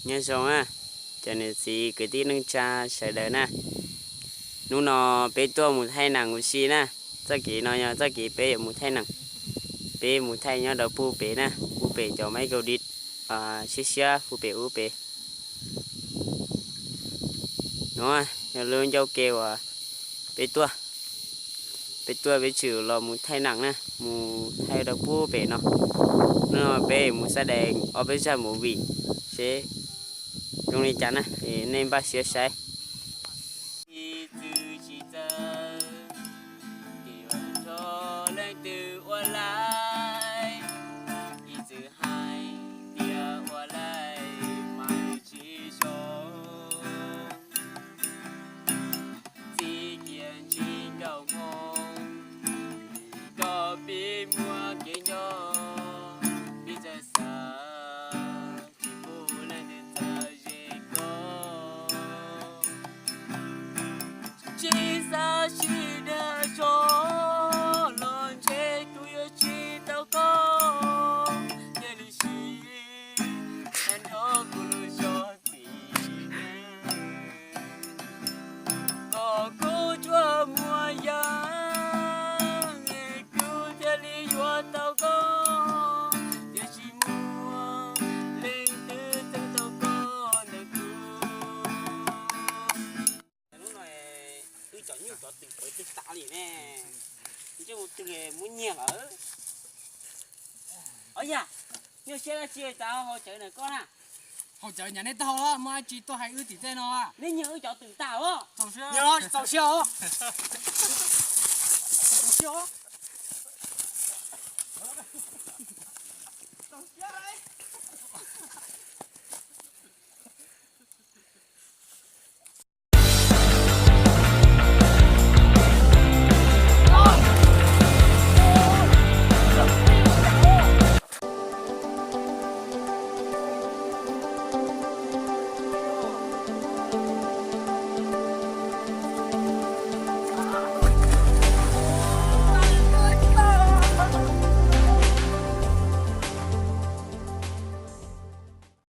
Nyob zoo na, cov niam txiv kwv tij neej tsa sawv daws na, hnub no peb tuaj mus thaij neem ua si na. Txoj kev no yog txoj kev peb yuav mus thaij neem. Peb mus thaij nyob rau pub pem na, pub pem cov maiv kaus dim siab siab pub pem ub pem. No yog lub ncauj ke uas peb tuaj, peb tuaj peb tseem los mus thaij neem na, mus thaij rau pub pem no. Hnub no peb mus xab dees ob peb zaj movie seb zoo li cas na, nej npaj siab saib. Ib txwm tsis txawj, ces yuav nrog leej twg ua laij, ib txwm hais tias ua laij mas tsis zoo. Txiv cia ntsib nkauj hmoob, koj pib muaj kev nco, pib txawj xav, tsis pub leej twg txawj ze koj. Tsis xav sib dag zog los ntshe kuv yuav tsis tau koj, thiaj li siv nrog kuv lub zog txiv neej. Kom kuv tsuas muaj yam, kuv thiaj li yuav tau koj, thiaj tsis muaj leej twg txeeb tau koj ntawm kuv. Hnub no wb cov nyuj cov twm pawv twg tas li ne, ntsej muag twg muab nyiag lawm. Os yam, nyuaj siab dab tsi tas haus cawv ntawm koj na? Haus cawv nyiag nej taug, muaj dab tsi tuaj hais wb tim tej no? Neb nyiag wb cov twm tas os. Yog txaus siab os. Txaus siab os.